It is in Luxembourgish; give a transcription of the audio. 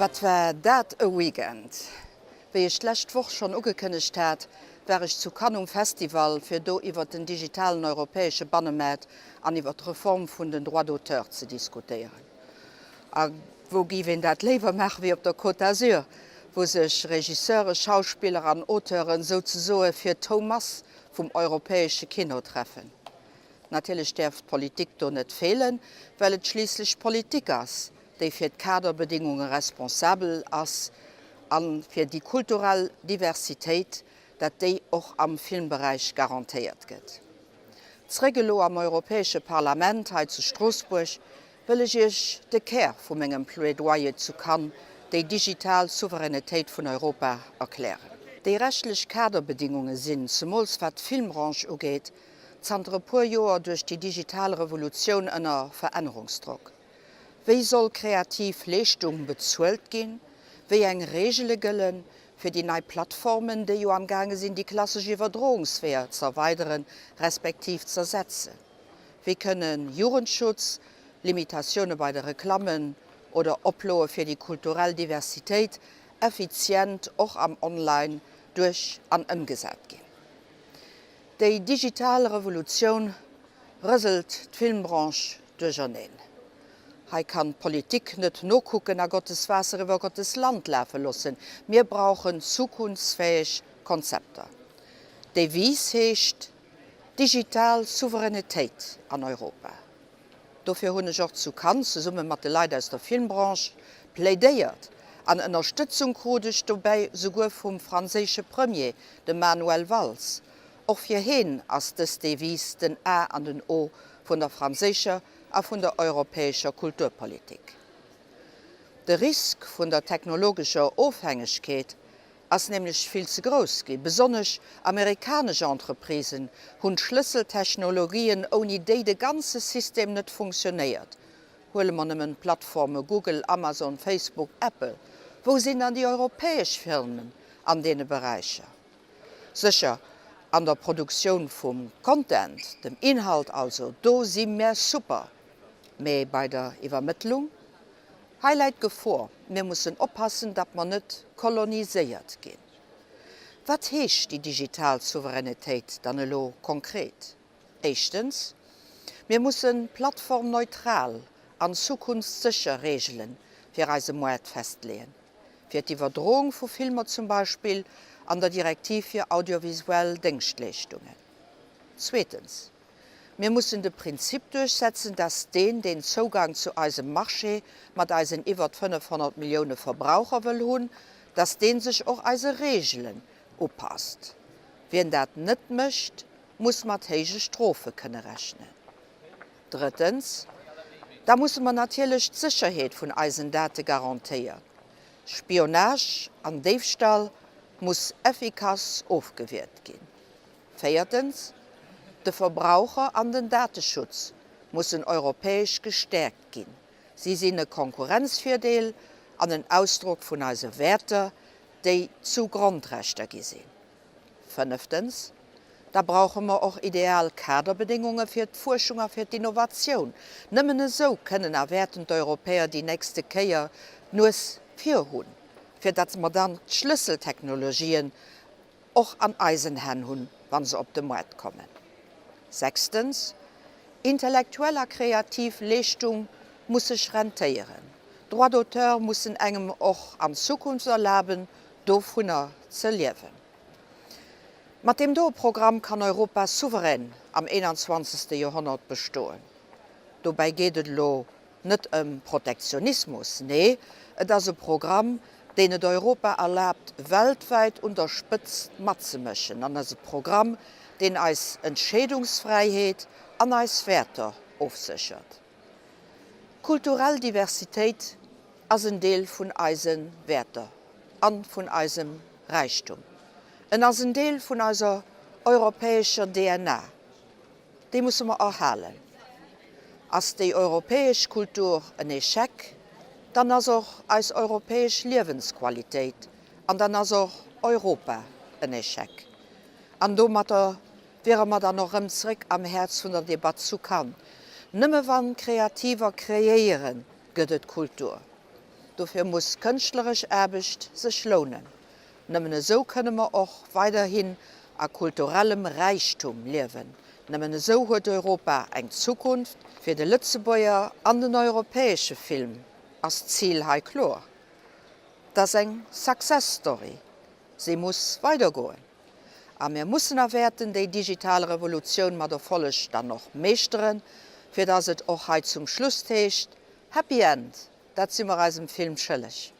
Wat war dat e Weekend! Wéi ech d'lescht Woch schonn ugekënnegt hat, war ech zu Cannes um Festival, fir do iwwert den digitalen europäesche Bannemaart an iwwert d'Reform vun den Droits d'auteur ze diskutéieren. A wou géif een dat léiwer maachen, wéi op der Côte d'Azur, wou sech Regisseuren, Schauspiller an Auteuren souzesoe fir d'Houmass vum europäesche Kino treffen? Natierlech däerf d'Politik do net feelen, well et schliisslech d'Politik ass, déi fir d'Kaderbedingunge responsabel ass a fir déi kulturell Diversitéit, dat déi och am Filmberäich garantéiert gëtt. Zréck elo am Europäesche Parlament hei zu Stroossbuerg wëll ech Iech de Kär vu mengem Plädoyer zu Cannes, déi digital Souveränetéit vun Europa, erklären. Déi rechtlech Kaderbedingunge sinn, zemools wat d'Filmbranche ugeet, zanter e puer Joer duerch déi digital Revolutioun ënner Verännerungsdrock. Wéi soll kreativ Leeschtung bezuelt ginn? Wéi eng Reegele gëlle fir déi nei Plattformen, déi jo am gaange sinn, déi klassesch Iwwerdroungsweeër z'erweideren, respektiv z'ersetzen? Wéi kënne Jugendschutz, Limitatioune bei de Reklammen oder Oploe fir déi kulturell Diversitéit effizient och am Online duerch an ëmgesat ginn? Déi digital Revolutioun rëselt d'Filmbranche duercherneen. Hei kann d'Politik net nokucken a Gottes Waasser iwwer Gottes Land lafe loossen. Mir brauchen zukunftsfäeg Konzepter. D'Devise heescht digital Souveränetéit an Europa. Dofir hunn ech och zu Cannes zesumme mat de Leit aus der Filmbranche plädéiert an Ënnerstëtzung krut ech dobäi souguer vum franséische Premier, dem Manuel Valls. Och fir heen ass dës Devise den A an den O vun der franséischer a vun der europäescher Kulturpolitik. De Risk vun der technologescher Ofhängegkeet ass nämlech vill ze grouss ginn. Besonnesch amerikanesch Entreprisen hunn Schlësseltechnologien, ouni déi de ganze System net funktionéiert. Huele mer nëmmen d'Plattforme Google, Amazon, Facebook, Apple. Wou sinn dann déi europäesch Firmen an deene Beräicher? Sécher, an der Produktioun vum Content, dem Inhalt also, do si mär super. Mee bei der Iwwermëttlung? Hei läit d'Gefor, mir mussen oppassen, datt mer net koloniséiert ginn. Wat heescht déi digital Souveränetéit dann elo konkret? Éischtens, mir musse plattformneutral an zukunftssécher Reegele fir eise Moart festleeën, fir d'Iwwerdroung vu Filmer zum Beispill an der Direktiv fir audiovisuell Déngschtleeschtungen. Zweetens, Mir mussen de Prinzip duerchsetzen, dass deen, deen Zougang zu eisem Marché mat eisen iwwert 500 Millioune Verbraucher wëll hunn, dass dee sech och eise Reegelen upasst. Wien dat net mécht, muss mat héije Strofe kënne rechnen. Drëttens, da musse mer natierlech d'Sécherheet vun eisen Date garantéieren. Spionage an Déifstall muss effikass ofgewiert ginn. Véiertens, de Verbraucher an den Dateschutz mussen europäesch gestäerkt ginn. Si sinn e Konkurrenzvirdeel an en Ausdrock vun eise Wäerter, déi zu Grondrechter gi sinn. Fënneftens, da brauche mer och ideal Kaderbedéngunge fir d'Fuerschung a fir d'Innovatioun. Nëmmen esou kënnen a wäerten d'Europäer déi nächste Kéier d'Nues vir hunn, fir datt mer dann d'Schlësseltechnologien och an eisen Hänn hunn, wa se op de Moart kommen. Sechstens, intellektuell a kreativ Leeschtung muss sech rentéieren. D'Droits d'auteur mussen engem och an Zukunft erlaben, dovunner ze liewen. Mat deem doe Programm kann Europa souverän am 21. Joerhonnert bestoen. Dobäi geet et elo Net ëm Protektionismus, nee, et ass e Programm, deen et Europa erlaabt, weltwäit un der Spëtzt matzemëschen, an ass e Programm, deen eis Entscheedungsfräiheet an eis Wäerter ofséchert. Kulturell Diversitéit ass en Deel vun eise Wäerter a vun eisem Räichtum. En ass en Deel vun eiser europäescher DNA. Déi musse mer erhalen. Ass déi europäesch Kultur en Echec, dann ass och eis europäesch Liewensqualitéit an dann ass och Europa en Echec. An domatter wiere mer dann och rëm zréck am Häerz vun der Debatt zu Cannes, Nëmme wann Kreativer kreéieren, gëtt et Kultur. Dofir muss kënschtleresch Aarbecht sech lounen. Nëmmen esou kënne mer och weiderhin a kulturellem Räichtum liewen. Nëmmen esou huet Europa eng Zukunft. Fir de Lëtzebuerger an den europäesche Film ass d'Zil hei kloer. Et ass eng Success Story. Si muss weidergoen. A mir mussen a wäerten déi digital Revolutioun mat Erfolleg dann och meeschteren, fir dass et och hei zum Schluss heescht, Happy End! Dat si mer eisem Film schëlleg.